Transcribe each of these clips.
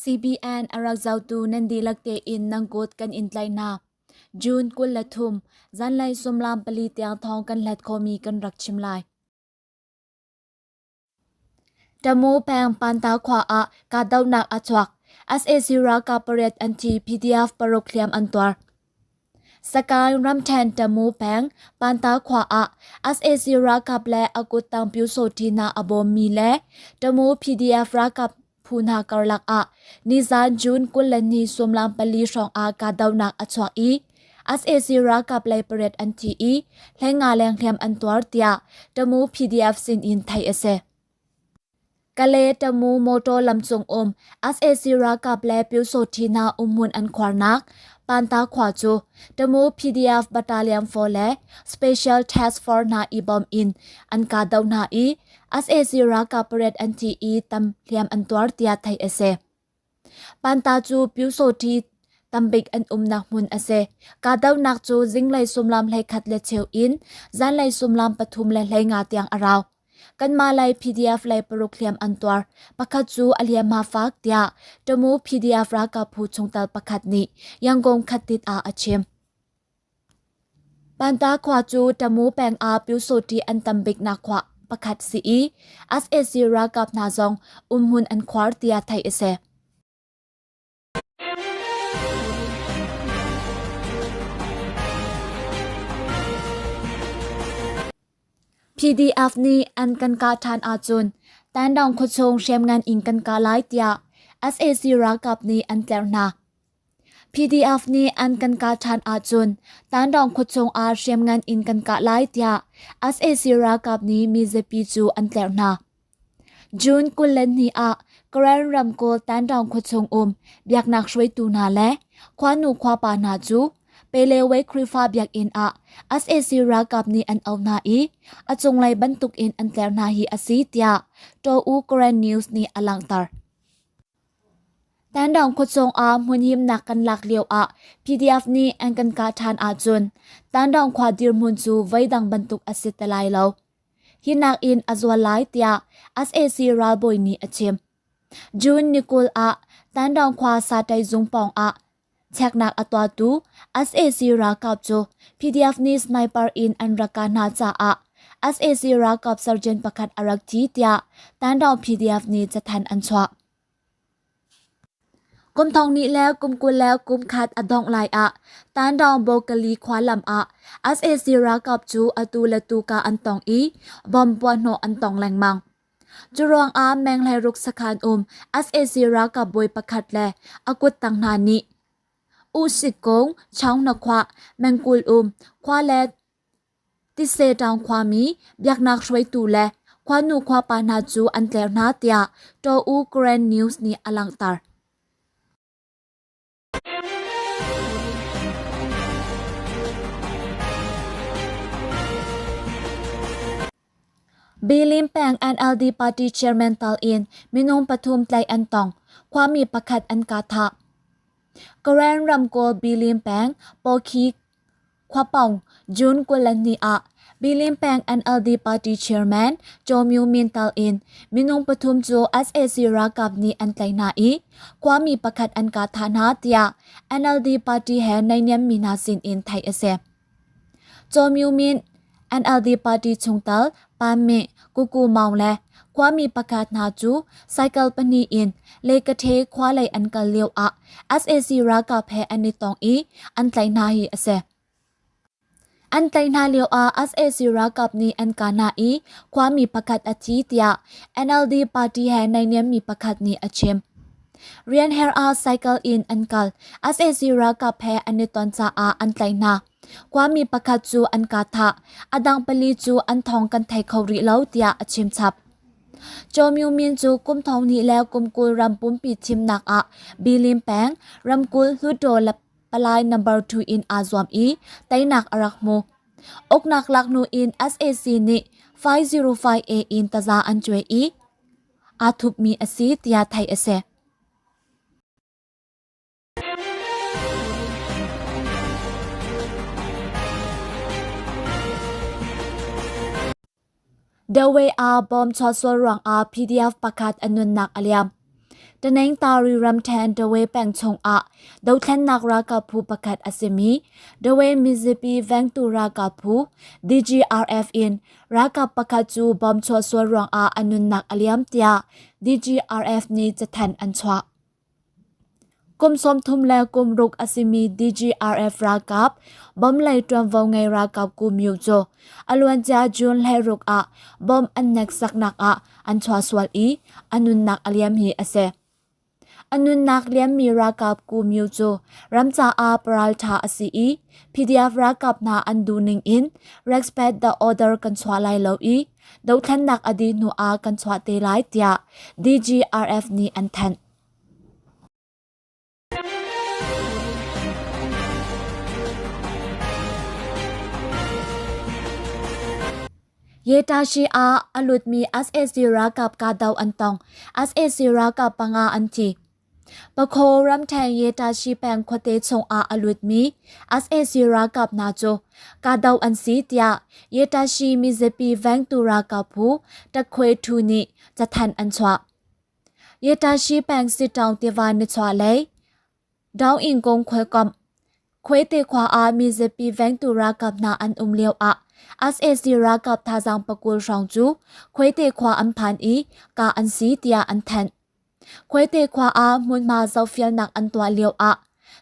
CBN a rak zohtu nan dihlak tein nan kut kan in tlaih hna. June 23, zanlei sumlam pali tiang thawng kan hlat khawhmi kan rak chim lai. Tamu peng Panta khua ah kahdohnak a chuak. SAC ralkap pariat an thi, PDF paruk hliam an tuar. Sagaing ramṭhen Tamu peng Panta khua ah sac ralkap le a kuttang Pyusawhti hna a bawmmi le Tamu PDF ralkap phu hna karlak ah nizan June 22 suimilam pali hrawng ah kahdohnak a chuak i sac ralkap lei pariat an thi i 15 leng hliam an tuar tiah Tamu PDF sin in theih a si. Kale-Tamu motor lamcung um sac ralkap le Pyusawhti hna umhmun an khuarnak Panta khua cu Tamu PDF Battalion 4 le Special Task Force hna i bawm in an kahdoh hna i sac ralkap pariat an thi i tam hliam an tuar tiah theih a si. Panta cu Pyusawhti tambik an umnak hmun a si. Kahdohnak cu zinglei suimilam 11 le cheu in zanlei suimilam 3 le 15 tiang a rau. Kanmah lei PDF lei paruk hliam an tuar. Pakhat cu a hliamhma fak tiah Tamu PDF ralkap phu chungtel pakhat nih Yangon khattit ah a chim. Panta khua cu Tamu peng ah Pyusawhti an tam biknak khua pakhat si i sac ralkap hna zong umhmun an khuar tiah theih a si. PDF nih an kan kah ṭhan ahcun Tandaung khuachung hriamngan in kan kah lai tiah sac ralkap nih an tlerh hna. PDF nih an kan kah ṭhan ahcun Tandaung khuachung ah hriamngan in kan kah lai tiah sac ralkap nih mizapi cu an tlerh hna. June 22 ah Karen ramkulh Tandaung khuachung um biaknak hruaitu hna le khuanu khuapa hna cu Pelewe Khrihfa biakinn ah sac ralkap nih an auh hna i a cunglei bantukin an tler hna hi a si tiah Taw-U Karen News nih a langhter. Tandaung khuachung ah hmunhimnak kan lak lio ah PDF nih an kan kah ṭhan ahcun Tandaung khua dirhmun cu voidang bantuk a si te lai lo. Hi nakin a zual lai tiah sac ralbawi nih a chim. June ni 20 ah Tandaung khua Satay zung pawng ah cheknak a tuahtu sac ralkap cu PDF nih sniper in an rak kah hna caah sac ralkap sergeant pakhat a rak thi tiah Tandaung PDF nih cathanh an chuah. Kum thong hnih le kum 20 le kum khat a dongh lai ah Tandaung Bokali khua lam ah sac ralkap cu atu le tu kah an tong i bomb puahhnawh an tong lengmang. Cu ruangah Menghlairuk sakhan um sac ralkap bawi pakhat le a kuttang hna nih Uhsikkung, Chaungnakhua, Mengkul um khua le Tise Taung khuami biaknak hruaitu le khuanu khuapa hna cu an tler hna tiah Taw-U Karen News nih a langhter. Bilim peng NLD party chairman tal in minung pathum tlaih an tong. Khuami pakhat an ka thah. Karen ramkawl Bilim peng Pawkhi Khuapawng, June 22 ah Bilin peng NLD party chairman Kyaw Myo Min tal in minung pathum cu sac ralkap nih an tlaih hna i khuami pakhat an kah thah hna tiah NLD party he naihniammi hna sin in theih a si. Kyaw Myo Min NLD party chungtel Pan Mi, Kuku Maung le khuami pakhat hna cu cycle pahnih in Lekathe khua lei an kal lio ah sac ralkap he an i tong i an tlaih hna hi a si. An tlaih hna lio ah sac ralkap nih an kah hna i khuami pakhat a thi tiah NLD party he naihniammi pakhat nih a chim. Rian her ah cycle in an kal. Sac ralkap he an i ton caah an tlaih hna. Khuami pakhat cu an kah thah. A dang pali cu an thawng kan thei kho rih lo tiah a chim chap. Kyaw Myo Min cu kum 20 le kum 20 ram pumpi thimnak ah Bilin peng ramkulh Hluttaw palai number 2 in aa zuam i teinak a rak hmu. Uknak lak hnu in sac nih 505A in taza an cuai i aa thupmi a si tiah theih a si. Dawei ah bom chuahsual ruangah PDF pakhat a nunnak a liam. Tanengtari ramṭhen Dawei peng chungah dothlennak ralkap phu pakhat a simi Dawei mizapi vengtu ralkap phu DGRF in ralkap pakhat cu bomb chuahsual ruangah a nunnak a liam tiah DGRF nih cathanh an chuah. Kum 30 le kum ruk a simi DGRF ralkap bomb lei ṭuanvo ngei ralkap Ku Myu cu a luancia June 16 ah bomb an hneksaknak ah an chuahsual i a nunnak a liam hi a si. A nunnak liammi ralkap Ku Myu cu ram caah paralṭha a si i PDF ralkap hna an duhning in respect the order kan chuah lai lo i dothlennak a dih hnu ah kan chuah te lai tiah DGRF nih an thanh. Yetashi ah a lutmi sac ralkap kahdoh an tong. Sac ralkap panga an thi. Pakho ramṭhen Yetashi peng khuate chungah a lutmi sac ralkap hna cu kahdoh an si tiah Yetashi mizapi vengtu ralkap phu Takhwe Thu nih cathanh an chuah. Yetashi peng Sitaung tiva nichuahlei Daung kong khualkomh Khuaite khua ah mizapi vengtu ralkap hna an um lio ah sac ralkap thazaang 20 hrawng cu Khuaite khua an phan i kah an si tiah an thanh. Khuaite khua ah hmunhma zohfialnak an tuah lio ah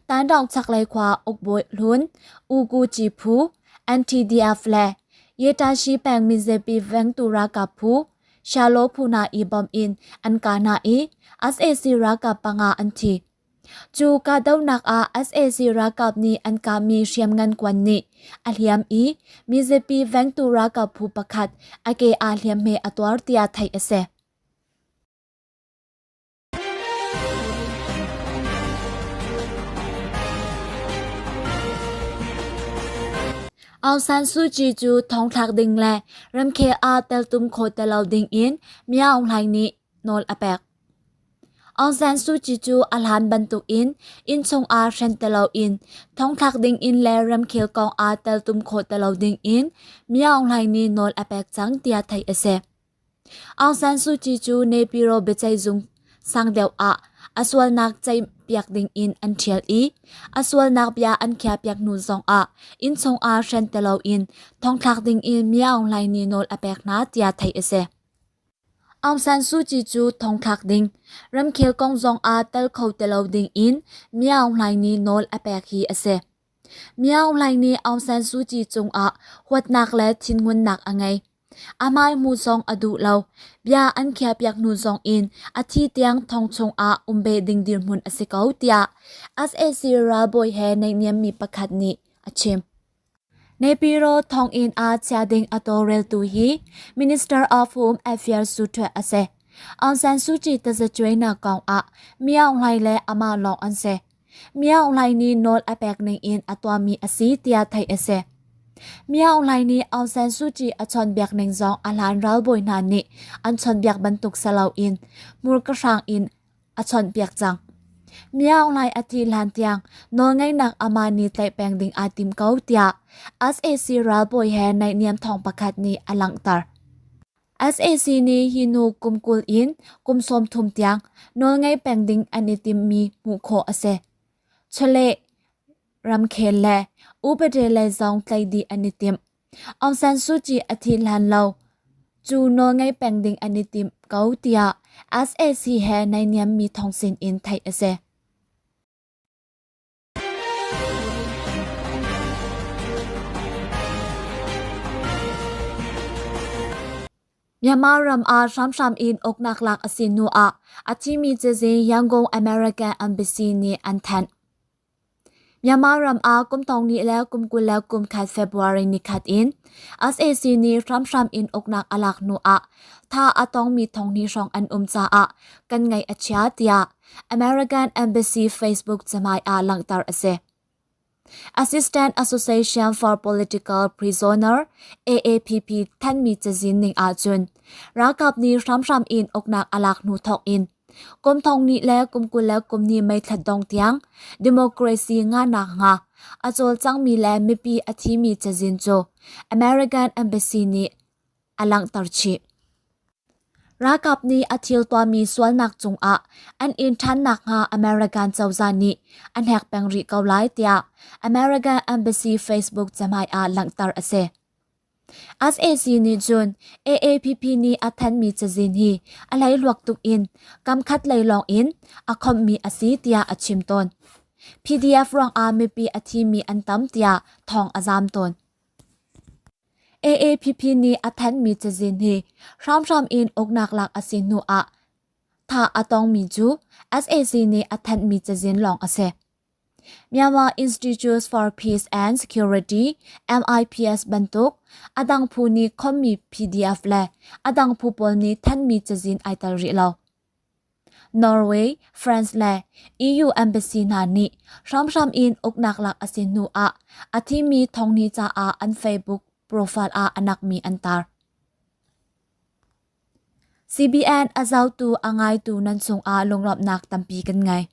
Tanraung chaklei khua ukbawi hlun U Gu Ci Phu, NTDF le Yetashi peng mizapi vengtu ralkap phu Shalo phu hna i bawmh in an kah hna i sac ralkap panga an thi. Cu kahdohnak ah sac ralkap nih an kahmi hriamngan kuan nih a hliam i mizapi vengtu ralkap phu pakhat a ke aa hliamhme a tuar tiah theih a si. Aung San Suu Kyi cu thongthlak ding le ramkhel ah teltum kho ti lo ding in Mya Aung Hlaing nih nawl a pek. Aung San Suu Kyi cu a hlan bantukin innchung ah hren ti loin thongthlak ding in le ramkhel kong ah teltum khawh ti lo ding in Mya Aung Hlaing nih nawl a pek cang tiah theih a si. Aung San Suu Kyi cu Naypyidaw biaceihzung sang deuh ah a sualnak ceihpiak ding in an ṭhial i a sualnak bia an khiahpiak hnu zongah innchung ah hren ti loin thongthlak ding in Mya Aung Hlaing nih nawl a pek hna tiah theih a si. Aung San Suu Kyi cu thongthlak ding, ramkhel kong zongah tel kho ti lo ding in Mya Aung Hlaing nih nawl a pek hi a si. Mya Aung Hlaing nih Aung San Suu Kyi cungah huatnak le thinhunnak a ngei. A hmai hmu zong a duh lo. Bia an khiahpiak hnu zong in a thi tiang thong chungah um ve ding dirhmun a si ko tiah sac ralbawi he naihniammi pakhat nih a chim. Naypyidaw thonginn ah chia ding a tawlreltu hi Minister of Home Affairs Su Htwe a si. Aung San Suu Kyi tazacuainak kong ah Myo Aung Hlaing le amah lawng an si. Myo Aung Hlaing nih nawl a pek ning in a tuahmi a si tiah theih a si. Myo Aung Hlaing nih Aung San Suu Kyi a chawnhbiak ning zong a hlan ralbawi hna nih an chawnhbiak bantuk si loin hmurka hrang in a chawnhpiak cang. Myo Aung Hlaing a thih hlan tiang nawlngeihnak amah nih tlaih peng ding aa tim ko tiah sac ralbawi he naihniam thawng pakhat nih a langhter. Sac nih hi hnu kum 20 in kum 30 tiang nawlngei peng ding an i timhmi hmuh khawh a si. Chawleh, ramkhel le upade lei zong tlaih dih an i timh. Aung San Suu Kyi a thih hlan lo cu nawlngei peng ding an i tim ko tiah sac he naihniammi thawng sin in theih a si. Myanmar ram ah hramhram in uknak lak a si hnu ah a thimi cazin Yangon American Embassy nih an thanh. Myanmar ram ah kum thong hnih le kum 21 February nikhat in sac nih hramhram in uknak a lak hnu ah tha a tongmi thong hnih hrawng an um caah kan ngaih a chia tiah American Embassy Facebook cahmai ah langhter a si. Assistant Association for Political Prisoner AAPP thanhmi cazin ning ahcun ralkap nih hramhram in uknak a lak hnu thawk in kum thong hnih le kum 22 May thla dong tiang democracy ngahnak hnga a cawlcangmi le mipi a thimi cazin cu American Embassy nih a langhter chih. Ralkap nih a thil tuahmi sualnak cungah an in ṭhan nakhnga American cozah nih an hek peng rih ko lai tiah American Embassy Facebook cahmai ah langhter a si. SAC nih cun AAPP nih a thanhmi cazin hi a hleihluak tuk in kamkhat lei lawng in a khomhmi a si tiah a chim tawn. PDF ruangah mipi a thimi an tam tiah thawng a zaam tawn. AAPP nih a thanhmi cazin hi hramhram in uknak lak a si hnu ah thah a tongmi cu SAC nih a thanhmi cazin lawng a si. Myanmar Institute for Peace and Security MIPS bantuk a dang phu nih khommi PDF le a dang phu pawl nih thanhmi cazin ai tel rih lo. Norway, France le EU embassy hna nih hramhram in uknak lak a si hnu ah a thimi thongni caah an Facebook profile ah a nakmi an tar. CBN a zohtu a ngaitu nan cungah lunglawmhnak tampi kan ngei.